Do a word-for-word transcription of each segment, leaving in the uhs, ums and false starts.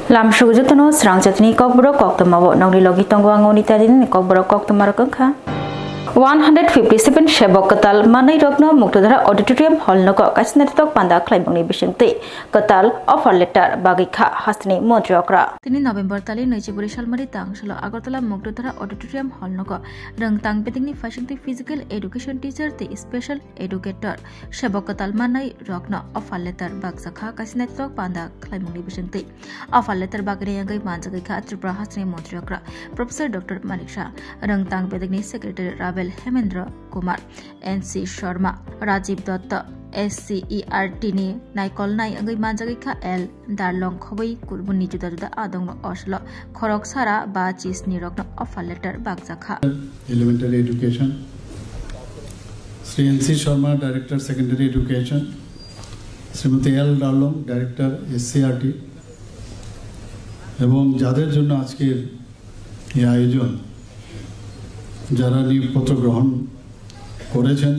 Lamsuk jotono srang jatni kokborok koktwmao nongni logi tongo ang oni tadini kokborok koktwma rok wngkha. One hundred fifty seven sebok kwtal manwi rokno Muktodhara Auditorium Hall nogo kaisa naithotok panda khlaimungni bisingtwi kwtal offer letter bagwi kha hasteni montri okra. Tini November tali naichiburi salmari tang salo Agartala Muktodhara Auditorium Hall nogo rwngtang bedekni phaisingtwi physical education teacher tei special educator sebok kwtal manwi rokno offer letter bakjakha kaisa naithotok panda khlaimungni bisingtwi. Offer letter bagwi wngwi manjagwi kha Tripura hasteni montri okra Professor Doctor Manik Saha, rwngtang bedekni secretary Rabel Hemendra Kumar, N C Sharma, Rajiv Dutta, S C E R T ni naikolnai wngwi manjagwi kha L Darlong khobwi kubuni juda juda adongno oslo khorok sara ba chisni rokno offer letter bakjakha. Elementary Education, Shri N C Sharma, Director Secondary Education, Srimati L Darlong, Director S C R T, এবং যাদের জন্য আজকের এই আয়োজন, যারা নিয়োগপত্র গ্রহণ করেছেন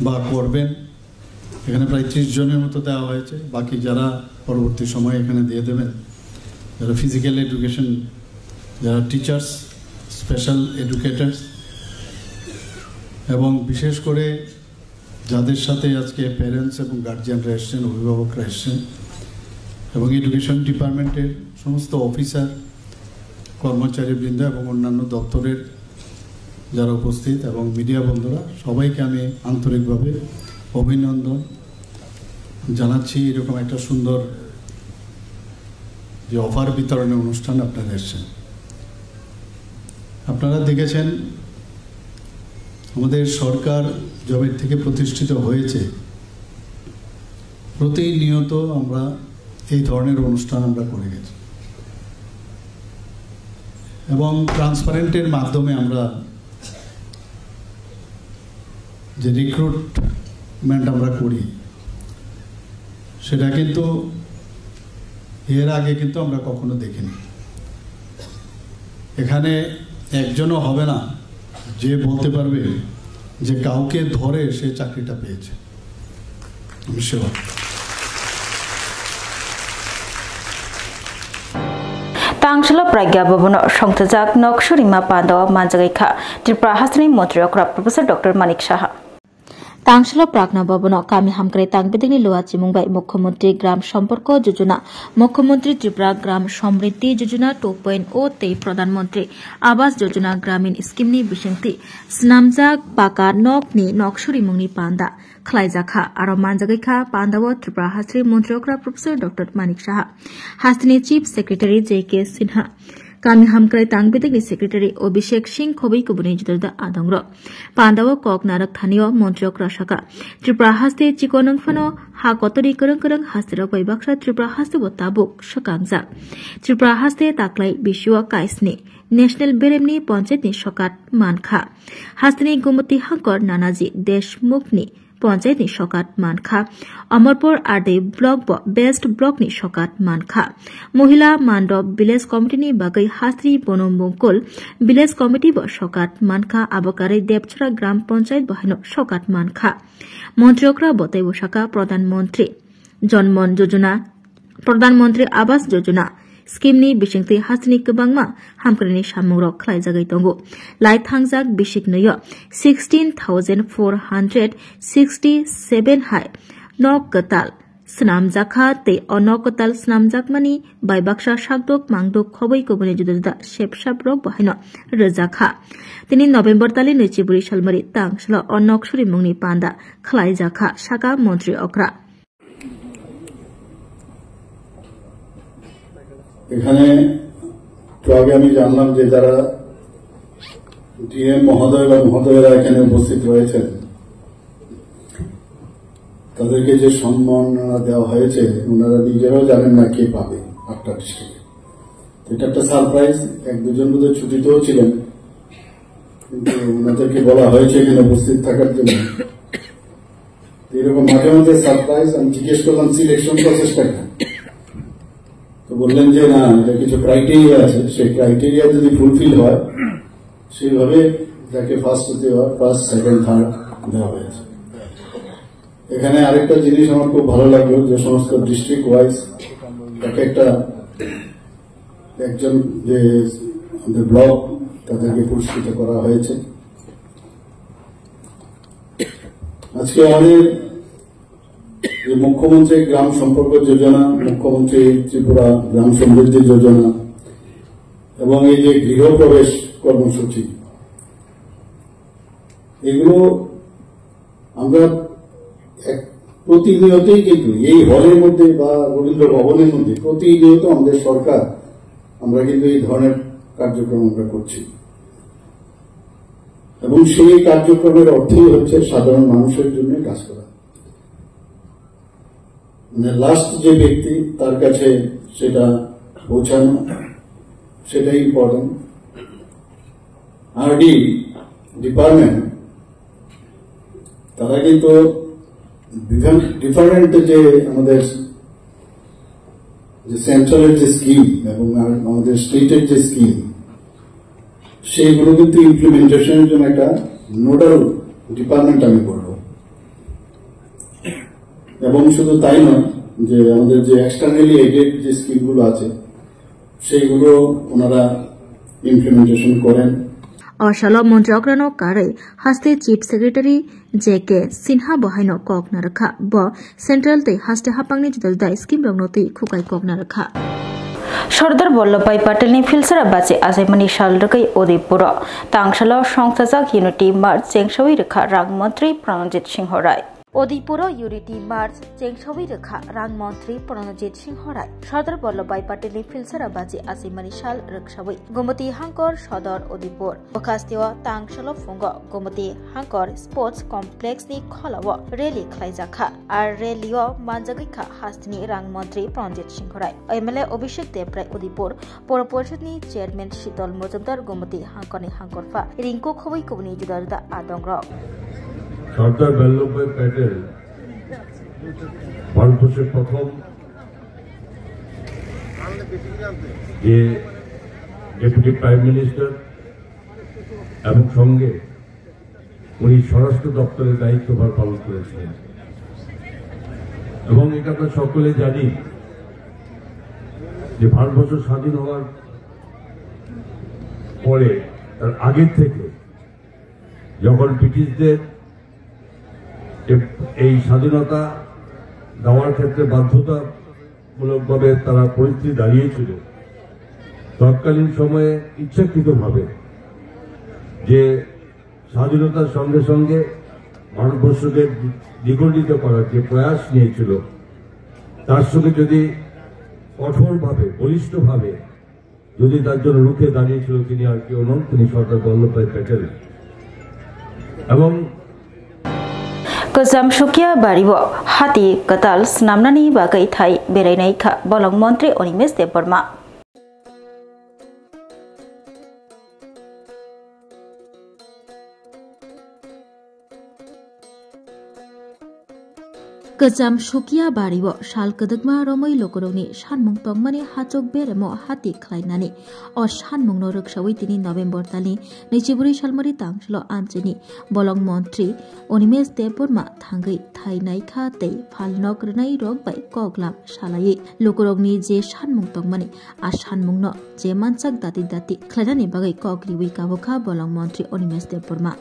বা করবেন, এখানে প্রায় ত্রিশ জনের মতো দেওয়া হয়েছে। বাকি যারা পরবর্তী সময়ে এখানে দিয়ে দেবেন, যারা ফিজিক্যাল এডুকেশন, যারা টিচার্স, স্পেশাল এডুকেটার্স, এবং বিশেষ করে যাদের সাথে আজকে প্যারেন্টস এবং গার্জিয়ানরা এসছেন, অভিভাবকরা এসছেন, এবং এডুকেশন ডিপার্টমেন্টের সমস্ত অফিসার, কর্মচারীবৃন্দ এবং অন্যান্য দপ্তরের যারা উপস্থিত এবং মিডিয়া বন্ধুরা, সবাইকে আমি আন্তরিকভাবে অভিনন্দন জানাচ্ছি। এরকম একটা সুন্দর যে অফার বিতরণের অনুষ্ঠান আপনারা এসছেন। আপনারা দেখেছেন, আমাদের সরকার যবে থেকে প্রতিষ্ঠিত হয়েছে, প্রতিনিয়ত আমরা এই ধরনের অনুষ্ঠান আমরা করে গেছি এবং ট্রান্সপারেন্টের মাধ্যমে আমরা যে রিক্রুটমেন্ট আমরা করি, সেটা কিন্তু এর আগে কিন্তু আমরা কখনো দেখিনি। এখানে একজনও হবে না যে বলতে পারবে যে কাউকে ধরে সে চাকরিটা পেয়েছে। Tangsalo Pragya Bhavan-o songthajak nok surima pandao manjagwi kha Tripura hasteni montri okra Professor Doctor Manik Saha. Tangsalo Pragya Bhavan-o kami hamkrai tang bedekni lua chimung bai Mukhyamantri Gram Samparko Jojona, Mukhyamantri Tripura Gram Samriddhi Jojona two point oh tei Pradhan Mantri Awas Jojona Gramin scheme ni bisingtwi swnamjak paka nokni nok surimungni panda khlaijakha. Aro manjagwi kha pandao Tripura hasteni montri okra Professor Doctor Manik Saha, hasteni Chief Secretary J K Sinha, kami hamkrai tang bedekni Secretary Abhishek Singh khobwi kubuni juda juda adongrok. Pandao kok narwk thanio montri okra saka, Tripura haste chikon wngphano ha kotorni kwrwng kwrwng hasterok bai baksa Tripura hasteo tabuk swkangjak. Tripura haste taklai bisio kaisni National Beremni Panchayatni sokat mankha. Hasteni Gumoti Hangkor Nanaji Deshmukhni Panchayatni sokat mankha. Amarpur R D block bo best blockni sokat mankha. Mohila Mandop Village Committee ni bagwi hasteni Bono Mungkul Village Committee bo sokat mankha. Abo karwi Debchora Gram Panchayat bo haino sokat mankha. Montri okra bo teibo saka Pradhan Mantri Janman Jojona, Pradhan Mantri Awas Jojona scheme ni bisingtwi hasteni kwbangma hamkraini samungrok khlaijagwi tongo. Lai thangjak bisik nwi-o sixteen thousand four hundred sixty seven hai nok kwtal swnamjakha tei o nok kwtal swnamjakmani bai baksa sakdok mangdok khobwi kubuni juda juda sepsaprok bo haino rwjakha. Tini November tali nwichiburi salmari tangsalo o nok surimungni panda khlaijakha, saka montri okra. এখানে একটু আগে আমি জানলাম যে যারা ডিএম মহোদয় বা মহোদয়েরা এখানে উপস্থিত রয়েছেন, তাদেরকে যে সম্মাননা দেওয়া হয়েছে, ওনারা নিজেরাও জানেন না কে পাবে আটটা ডিস্ট্রিক্টে। তো এটা একটা সারপ্রাইজ। এক দুজন বোধহয় ছুটিতেও ছিলেন, কিন্তু ওনাদেরকে বলা হয়েছে এখানে উপস্থিত থাকার জন্য। তো এরকম মাঝে মাঝে সারপ্রাইজ। আমি জিজ্ঞেস করলাম, "সিলেকশন প্রসেসটা কি?" তো বললেন যে, "না, এটা কিছু ক্রাইটেরিয়া আছে, সেই ক্রাইটেরিয়া যদি ফুলফিল হয়, সেইভাবে যাকে ফার্স্ট হতে হয়, ফার্স্ট, সেকেন্ড, থার্ড দেওয়া হয়েছে।" এখানে আরেকটা জিনিস আমার খুব ভালো লাগলো, যে সমস্ত ডিস্ট্রিক্ট ওয়াইজ এক একটা একজন যে আমাদের ব্লক, তাদেরকে পুরস্কৃত করা হয়েছে। আজকে আমাদের যে মুখ্যমন্ত্রী গ্রাম সম্পর্ক যোজনা, মুখ্যমন্ত্রী ত্রিপুরা গ্রাম সমৃদ্ধি যোজনা এবং এই যে গৃহপ্রবেশ কর্মসূচি, এগুলো আমরা এক, প্রতিনিয়তই কিন্তু এই হলের মধ্যে বা রবীন্দ্র ভবনের মধ্যে প্রতিনিয়ত আমাদের সরকার, আমরা কিন্তু এই ধরনের কার্যক্রম আমরা করছি। এবং সেই কার্যক্রমের অর্থই হচ্ছে সাধারণ মানুষের জন্য কাজ করা। মানে, লাস্ট যে ব্যক্তি, তার কাছে সেটা পৌঁছানো, সেটাই ইম্পর্টেন্ট। আরডি ডিপার্টমেন্ট, তারা কিন্তু ডিফারেন্ট, ডিফারেন্ট যে আমাদের যে সেন্ট্রালের যে স্কিম এবং আর আমাদের স্টেটের যে স্কিম, সেইগুলো কিন্তু ইমপ্লিমেন্টেশনের জন্য একটা নোডাল ডিপার্টমেন্ট আমি বলবো। এবং শুধু তাই নয়, যে আমাদের যে এক্সটার্নালি এডেড যে স্কিমগুলো আছে, সেইগুলো ওনারা ইমপ্লিমেন্টেশন করেন। O salo montri okrano karwi haste Chief Secretary J K Sinha bo haino kok narwkha. Bo central tei haste haphangni juda juda scheme rokno twi khukai kok narwkha. Sardar Vallabhbhai Patelni Philsara bachi achaimani sal rwgwi Udaipuro tangsalo songchajak Unity March chengsawi rwkha rang montri Pranajit Singh Rai. Udaipuro Unity March chengsawi rwkha rang montri Pranajit Singh Rai. Sardar Vallabhbhai Patelni Philsara bachi achaimani sal rwksawi Gomoti Hangkor Sodor Udaipur. Bwkhasteo tangsalo phungo Gomoti Hangkor Sports Complex ni kholao rally khlaijakha. Ar rally o manjagwi kha hasteni rang montri Pranajit Singh Rai, M L A Abhishek Debrai Udaipur, Poro Porishad ni Chairman Shital Mojumdar, Gomoti Hangkor ni Hangkorpha Rinku Khowai kubuni juda juda adong rok. Sardar Vallabhbhai Patel, ভারতবর্ষের প্রথম যে deputy prime minister এবং সঙ্গে উনি স্বরাষ্ট্র দপ্তরের দায়িত্বভার পালন করেছিলেন। এবং এটা আমরা সকলে জানি যে ভারতবর্ষ স্বাধীন হওয়ার পরে, তার আগের থেকে, যখন ব্রিটিশদের এ-, এই স্বাধীনতা দেওয়ার ক্ষেত্রে বাধ্যতামূলকভাবে তারা পরিস্থিতি দাঁড়িয়েছিল, তৎকালীন সময়ে ইচ্ছাকৃতভাবে যে স্বাধীনতার সঙ্গে সঙ্গে ভারতবর্ষকে দ্বিখণ্ডিত করার যে প্রয়াস নিয়েছিল, তার সঙ্গে যদি কঠোরভাবে, বলিষ্ঠভাবে যদি তার জন্য রুখে দাঁড়িয়েছিল, তিনি আর কেউ নন, তিনি সর্দার বল্লভভাই প্যাটেল। এবং Kwcham Sukia bario hati kwtal snamnani bagwi thai berainai kha bolong montri Animesh Debbarma. Kwcham Sukia bario sal kwdwkma romwi lukurokni sanmung tongmani hachuk beremo hati khlainani. O sanmungno rwksawi tini November talni naichibwrwi salmari tangsalo amchaini bolong montri Animesh Debbarma thangwi thai naikha tei phalnok rwnairok bai koklam salaiwi lukurokni je sanmung tongmani, a sanmungno je mansak dati dati khlainani bagwi kok riwi kabukha bolong montri Animesh Debbarma.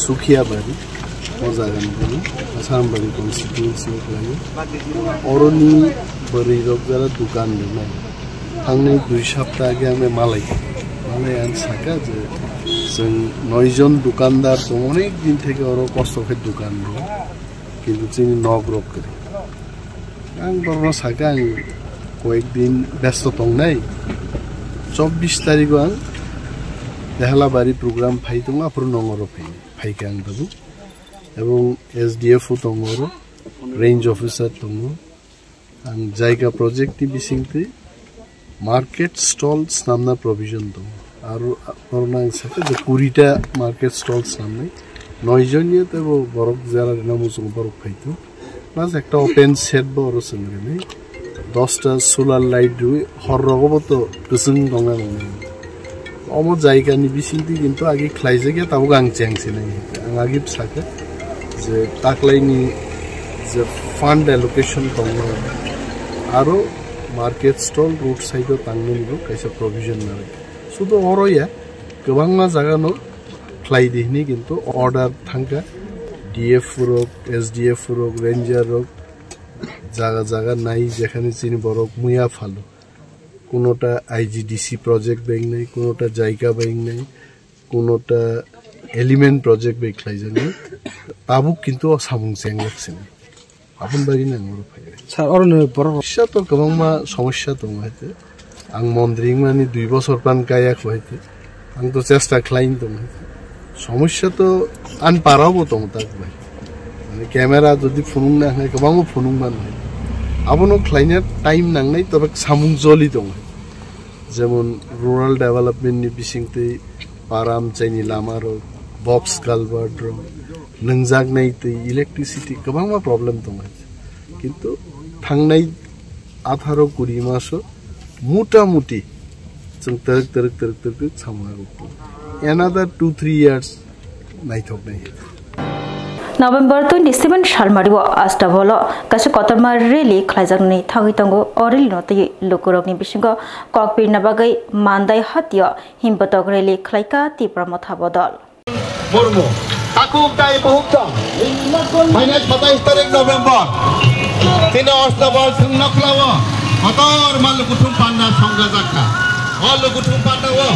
Sukhia bari, o jagani bono Assam bari constituency o khlaio. Oroni bwrwi rok jara dukan rwnai. Thangnai dui sapta age ang malai. Malai ang saka je chwng noi jon dukandar tong, onek din theke oro kosto khe dukan rw. Kintu chini nok rok kwrwi. Ang borokno sakha, ang koyek din besto tongnai. Chobbish tarikh o ang Dehalabari program phai tongo, aphuru nongoro phai, phaikha ang tabuk. Ebong S D F o tongo oro, range officer tongo. Ang jaiga project ni bisingtwi market stall snamna provision tongo. Aro borokno ang sakha je kuri ta market stall snamnai. Noi jon ni teibo borok jera rwna muchungo borok phai tongo. Plus ekta open shed bo oro chwng rinai. Dosta solar light rwi hor rogo bo to kwchwng tongna nangnai. Omo jaiga ni bisingtwi kintu agi khlaijak ya, tabuk ang cheng sinai. Ang agi sakha je taklai ni Je fund allocation tongo, aro market stall road side o tangmani bo kaisa provision nango. Sudu oro ya, kwbangma jaga no khlai di hini kintu order thangkha D F rok, S D F rok, ranger rok, jaga jaga nai jekhani chini borok muya phalo. Kunota I G D C project bai wngnai, kunota jaiga bai wngnai, kunota element project bai khlaijaknai. Tabuk kintu o samung chengjak sini. Aboni bagwi nang oro phai. Sir, oro ni borok rok. Kisa to kwbangma somosya tongo hai te. Ang montri wngmani dui bosor pan kaya kho hai te. Ang to chesta khlai tong. Somosya to ani parao bo tong tak bai. Mane camera jodi phunuk na hai kwbangma phunuk man hai. Abono khlaina time nangnai tobe samung joli tong hai. Jemon rural development ni bisingtwi param chaini lama rok, box culvert rok, nwngjak nai twi, electricity kwbangma problem tong hai. Kintu thangnai atharo kuri maso mota moti chwng twrwk twrwk twrwk twrwk twrwk samung abo. Another two three years naithok nai. November twenty seven salmario Astabolo kaisa kotorma rally khlaijaknani thangwi tongo. O rally no twi lukurokni bisingo kokpirna bagwi Mandai hatio himbotok rally khlaika Tipra Motha bodol. Murmu. Takhuk dai buhuk tong. Phainai satais tarik November. Tini Astabol thwng nokhlao. Kotor ma lukuthum panda songjajakha. O lukuthum panda o.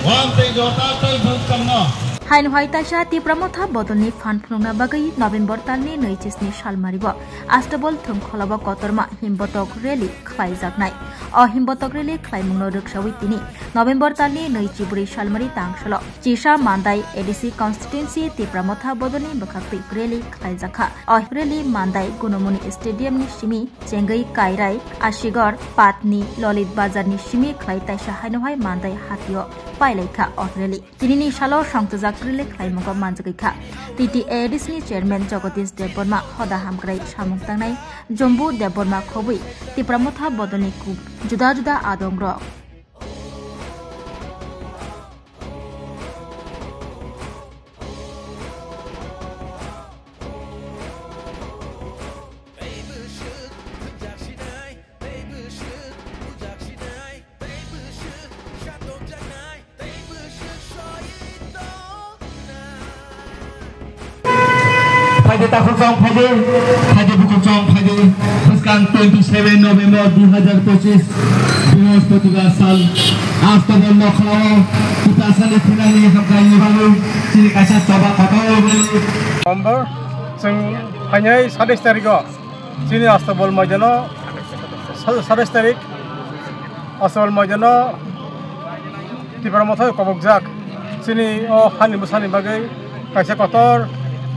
Wam tei jota tei buhuk tongno. Haino hai taisa Tipra Motha bodolni phan phunukna bagwi November talni naichi sni salmario Astabol thwngkholo kotorma himbotok rally khlaijaknai. O himbotok rally khlaimungno rwksawi tini November talni naichi bwrwi salmari tangsalo Chisa Mandai A D C constituency Tipra Motha bodolni bwkhaktwi rally khlaijakha. O rally Mandai Gunamoni Stadium ni simi chengwi Kairai, Asigor, Patni, Lolit Bazar ni simi khlai taisa haino hai Mandai hatio pailaikha o rally. Tinini salo songtwjak rally khlaimungo manjagwi kha. T T A D C ni chairman Jagadish Debbarma, hoda hamkrai samung tangnai Jombu Debbarma khobwi Tipra Motha bodolni kuk juda juda adongrok. Phaidi takhuk chong phaidi, phaidi bukhuk chong phaidi, bwskang twenty seven November dui hazar pochis, Brihospatibar sal, Astabol nokhlao, Tiprasani thwinani hamkraini bagwi chini kaisa choba kotor rwmani. November, chwng phainai satais tarikh o. Chini Astabol maidano, sa-, satais tarik Astabol maidano Tipra Motha kobokjak. Chini o hani bwsani bagwi kaisa kotor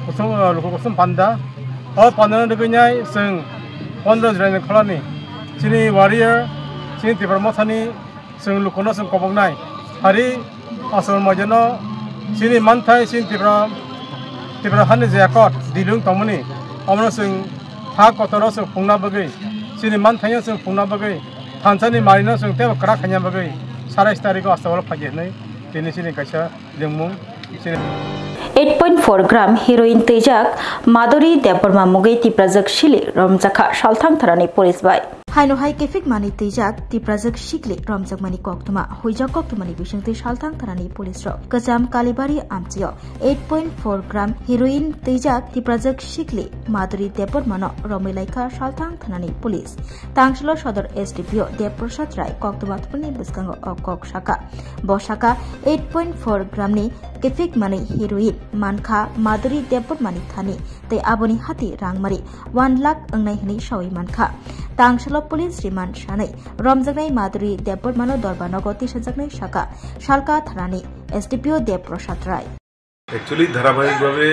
kusum, luku kusum panda. O pandano rwgwinai chwng pondro July ni kholani chini warrior, chini Tipra Mothani chwng lukuno chwng koboknai. Hari Astabol maidano chini manthai chini Tipra, Tipra hani je akot dilung tongmani, omono chwng ha kotoro chwng phungna bagwi, chini manthaino chwng phungna bagwi, thansani marino chwng teibo kwrak khaina bagwi, satais tarikh o Astabol phaidi hinwi tini chini kaisa ringmung. Eight point four gram heroin twijak Madhuri Debbarma mungwi Tiprajwk sili romjakha salthang thanani police bai. Haino hai kephik manwi twijak Tiprajwk sikli romjakmani koktwma, huijak koktwmani bisingtwi salthang thanani police rok Kwcham Kalibari amchio eight point four gram heroin twijak Tiprajwk sikli Madhuri Debbarmano romwi laikha salthang thanani police. Tangsalo Sodor S D P O Dev Prasad Rai koktwma thumni bwskango o kok saka. Bo saka eight point four gram ni kephik manwi heroin mankha Madhuri Debbarmani thani tei aboni hati rangmari one lakh wngnai hwnwi sawi mankha. Tangsalo police remand sanwi romjaknai Madhuri Debbarmano Dorbanogo tisajaknai saka Salka thanani S D P O Dev Prasad Rai. Actually ধারাবাহিকভাবে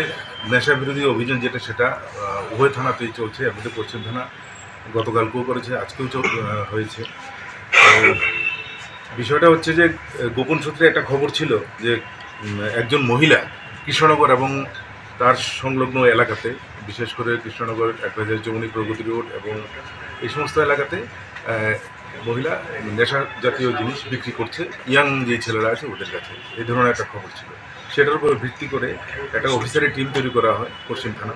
নেশা বিরোধী অভিযান যেটা, সেটা আহ, উভয় থানাতেই চলছে। এর মধ্যে পশ্চিম থানা গতকালকেও করেছে, আজকেও চল-, আহ, হয়েছে। তো বিষয়টা হচ্ছে যে, আহ, গোপন সূত্রে একটা খবর ছিল যে, উম, একজন মহিলা কৃষ্ণনগর এবং তার সংলগ্ন এলাকাতে, বিশেষ করে কৃষ্ণনগর, এক হাজার চৌমনি, প্রগতি রোড এবং এই সমস্ত এলাকাতে, আহ, মহিলা নেশা জাতীয় জিনিস বিক্রি করছে ইয়াং যে ছেলেরা আছে ওদের কাছে, এই ধরনের একটা খবর ছিল। সেটার উপরে ভিত্তি করে একটা অফিসারের টিম তৈরি করা হয় পশ্চিম থানা।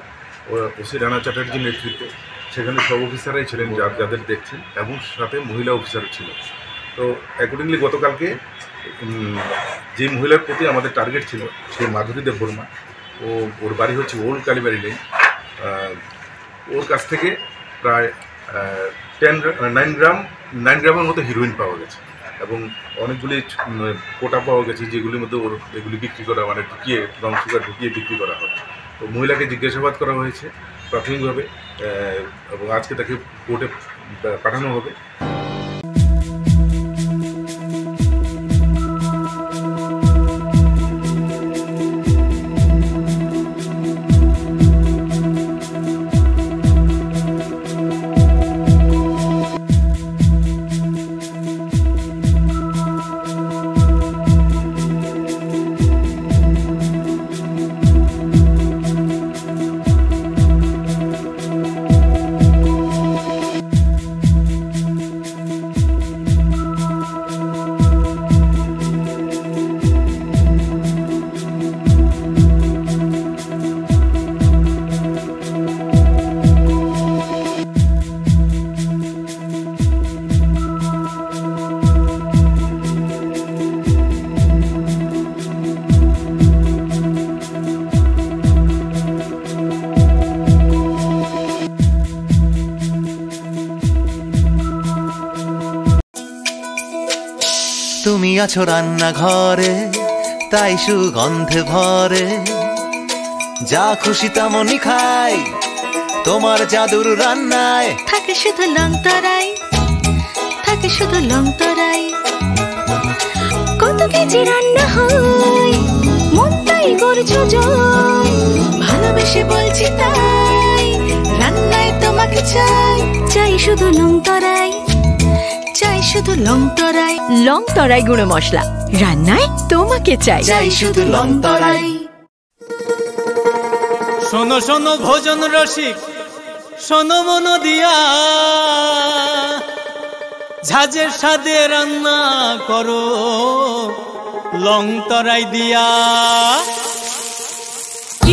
ওসি রানা চ্যাটার্জির নেতৃত্বে সেখানে সব অফিসাররাই ছিলেন, যার যাদের দেখছেন, এবং সাথে মহিলা অফিসারও ছিল। তো অ্যাকর্ডিংলি গতকালকে উম, যে মহিলার প্রতি আমাদের টার্গেট ছিল, সে মাধুরী দেববর্মা। ও, ওর বাড়ি হচ্ছে ওল্ড কালীবাড়ি লেন। আহ, ওর কাছ থেকে প্রায় টেন নাইন গ্রাম নাইন গ্রামের মতো হিরোইন পাওয়া গেছে এবং অনেকগুলি উম, কোটা পাওয়া গেছে, যেগুলির মধ্যে ওর এগুলি বিক্রি করা, মানে ঢুকিয়ে, ব্রাউন সুগার ঢুকিয়ে বিক্রি করা হয়। তো মহিলাকে জিজ্ঞাসাবাদ করা হয়েছে প্রাথমিকভাবে, আহ, এবং আজকে তাকে কোর্টে পাঠানো হবে। তুমি আছো রান্নাঘরে, তাই সুগন্ধে ভরে। যা খুশি তেমনই খাই, তোমার জাদুর রান্নায়। থাকে শুধু লং তরাই, থাকে শুধু লং তরাই। কত কেজি রান্না হয়, মনটাই করছো জয়। ভালোবেসে বলছি তাই, রান্নায় তোমাকে চাই। চাই শুধু লং তরাই, চাই শুধু লং তরাই। লং তরাই গুঁড়ো মশলা, রান্নায় তোমাকে চাই। চাই শুধু লং তরাই। শোনো শোনো ভোজন রসিক, শোনো মন দিয়া, ঝাঁঝের স্বাদে রান্না করো লং তরাই দিয়া।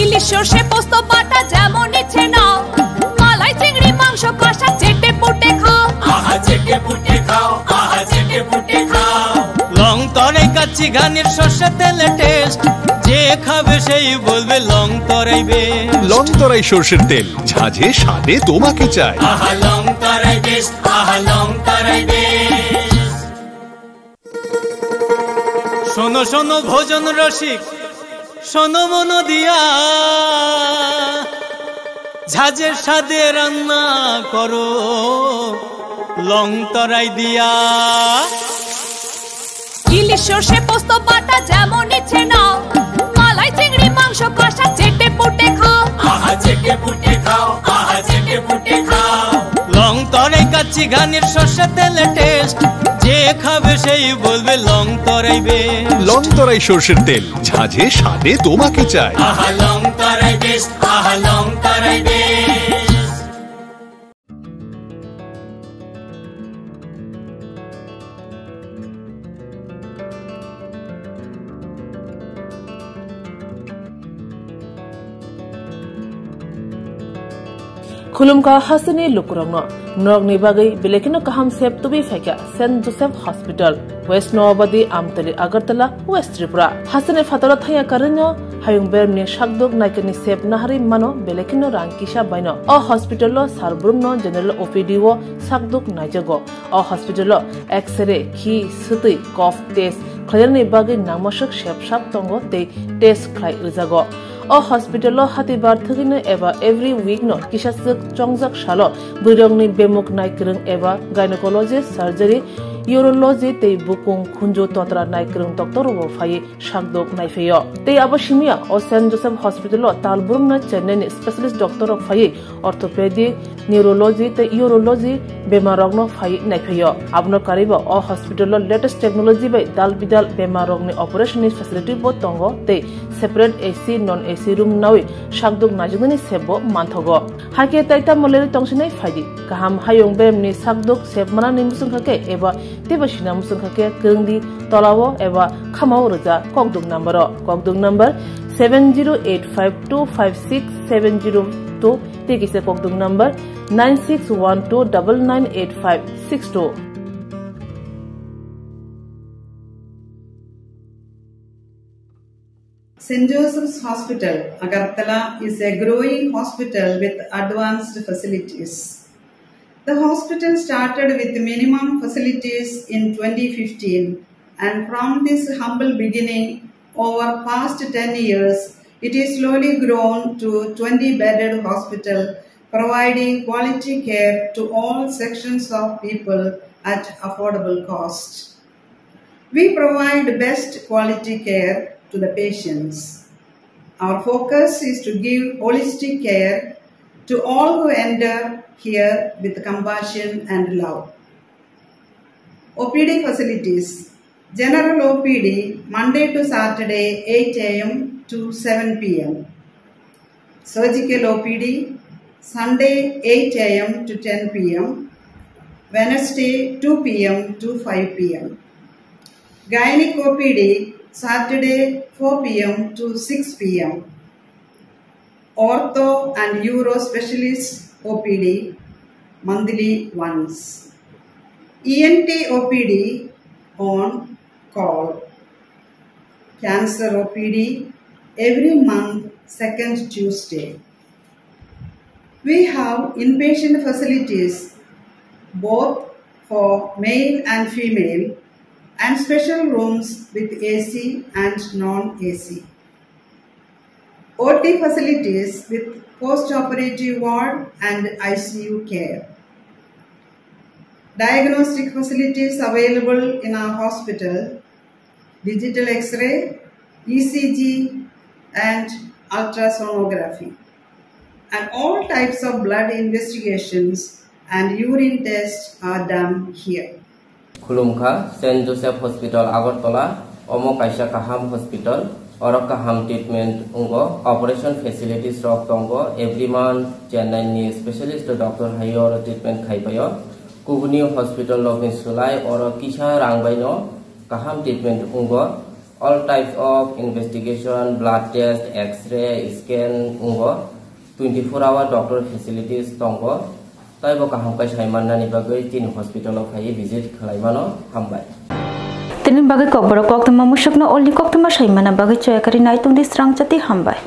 ইলিশ সর্ষে পোস্ত বাটা যেমন ইচ্ছে নাও, মালাই চিংড়ি মাংস কষা চেটে পুটে খাও। আহা চেটে পুটে খাও, আহা চেটে পুটে খাও। লং তরাই কাচ্চি ঘানির সর্ষে তেলে টেস্ট, যে খাবে সেই বলবে লং তরাই বেস্ট। লং তরাই সর্ষের তেল, ঝাঁঝে স্বাদে তোমাকে চাই। আহা লং তরাই বেস্ট, আহা লং তরাই বেস্ট। শোনো শোনো ভোজন রসিক, শোনো মন দিয়া, ঝাঁঝের স্বাদে রান্না করো লং তরাই দিয়া। ইলিশ সর্ষে পোস্ত বাটা যেমন ইচ্ছে নাও, মালাই চিংড়ি মাংস কষা চেটে পুটে খাও। আহা চেটে পুটে খাও, আহা চেটে পুটে খাও। লং তরাই কাচ্চি ঘানির সর্ষে তেলে টেস্ট, যে খাবে সেই বলবে লং তরাই বেস্ট। লং তরাই সর্ষের তেল, ঝাঁঝে স্বাদে তোমাকে চাই। আহা লং তরাই বেস্ট, আহা লং তরাই best. Khulumkha hasteni lukurokno, norokni bagwi belai kheno kaham sep tubui phaikha Saint Joseph Hospital, West Noabadi, Amtali, Agartala, West Tripura. Hasteni phataro thaya karwino hayung bermni sakduk naikani sep naharwi mano belai kheno rang kisa baino. O hospital o sar brumno general O P D o sakduk naijago. O hospital o X-ray, khi, swtwi, cough test khlainani bagwi nangmaswk sep sap tongo tei test khlai rwjago. O hospital o hatibar thwgwino eba every week no kisaswk chongjak salo bwrwirokni bemuk naikwrwng eba gynecologist, surgery, urology tei bukung khunju totra naikwrwng doctor rokbo phaiwi sakdok naiphaio. Tei abo simiya o Saint Joseph Hospital o tal brumno Chennai ni specialist doctor rok phaiwi orthopedic, neurology tei urology bemar rokno phaiwi naiphaio. Abono karwibo o hospital o latest technology bai dal bidal bemar rokni operation ni facility bo tongo tei separate A C, non A C room nawi sakdok naijaknani sep bo manthogo. Hakhe tai tamo lerwi tongsinai phaidi. Kaham hayung beremni sakdok sep manani muchungkha khe eba teibo sina muchungkha khe kwrwngdi tolao eba khamao rwja kokduk number o. Kokduk number seven zero eight five two five six seven zero two, tei kisa kokdwng number nine six one two double nine eight five six two. Saint Joseph's Hospital, Agartala is a growing hospital with advanced facilities. The hospital started with minimum facilities in twenty fifteen, and from this humble beginning, over past ten years, it is slowly grown to twenty bedded hospital, providing quality care to all sections of people at affordable cost. We provide best quality care to the patients. Our focus is to give holistic care to all who enter here with compassion and love. O P D facilities. General O P D, Monday to Saturday, eight A M to seven P M. Surgical O P D, Sunday, eight A M to ten P M, Wednesday, two P M to five P M. Gynec O P D, Saturday, four P M to six P M. Ortho and Uro Specialist O P D, monthly once. E N T O P D on call. Cancer O P D every month, second Tuesday. We have inpatient facilities both for male and female, and special rooms with A C and non-A C. O T facilities with post-operative ward and I C U care. Diagnostic facilities available in our hospital, digital X-ray, E C G, and ultrasonography. And all types of blood investigations and urine tests are done here. Khulumkha, Saint Joseph Hospital, Agartala. Omo kaisa kaham hospital. Oro kaham treatment wngo. Operation facilities rok tongo. Every month Chennai ni specialist doctor hai oro treatment khai paio. Kubuni hospital rok ni sulai oro kisa rang bai no kaham treatment wngo. All types of investigation, blood test, X-ray, scan wngo. Twenty-four hour doctor facilities tongo. Taibo kaham khe sai mannani bagwi chini hospital o phaiwi visit khlai mano. Hambai. Tini bagwi kokborok koktwma musukno olni koktwma sai manna bagwi choya kari naitung di srang chati hambai.